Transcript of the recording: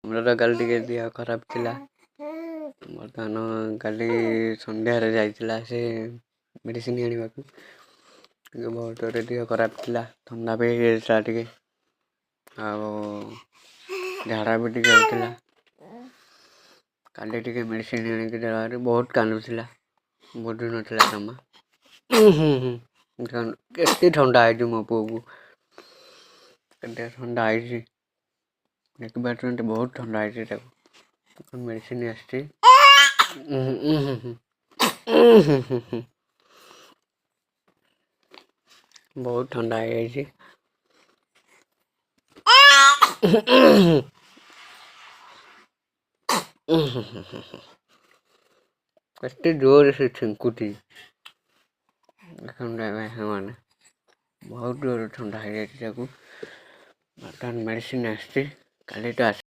ଆମର କାଲି ଟିକେ ଦେହ ଖରାପ ଥିଲା। ବର୍ତ୍ତମାନ କାଲି ସନ୍ଧ୍ୟାରେ ଯାଇଥିଲା ସେ ମେଡ଼ିସିନ୍ ଆଣିବାକୁ। ଟିକେ ବହୁତ ଜୋରେ ଦେହ ଖରାପ ଥିଲା, ଥଣ୍ଡା ବି ହେଇଯାଇଥିଲା ଟିକେ, ଆଉ ଝାଡ଼ା ବି ଟିକେ ହେଉଥିଲା। କାଲି ଟିକେ ମେଡ଼ିସିନ୍ ଆଣିକି ଦେଲାରୁ ବହୁତ କାନ୍ଦୁଥିଲା, ବୁଝୁନଥିଲା ଜମା। କେତେ ଥଣ୍ଡା ହେଇଛି ମୋ ପୁଅକୁ, କେତେ ଥଣ୍ଡା ହେଇଛି ଦେଖିପାରୁଛନ୍ତି, ବହୁତ ଥଣ୍ଡା ହେଇଛି ତାକୁ। ମେଡ଼ିସିନ୍ ଆସିଛି। ବହୁତ ଥଣ୍ଡା ହେଇଯାଇଛି। କେତେ ଜୋରରେ ସେ ଛିଙ୍କୁଛି ଦେଖନ୍ତୁ ଭାଇମାନେ, ବହୁତ ଜୋରରେ ଥଣ୍ଡା ହେଇଯାଇଛି ତାକୁ। ବର୍ତ୍ତମାନ ମେଡ଼ିସିନ୍ ଆସିଛି, କାଲି ତ ଆସି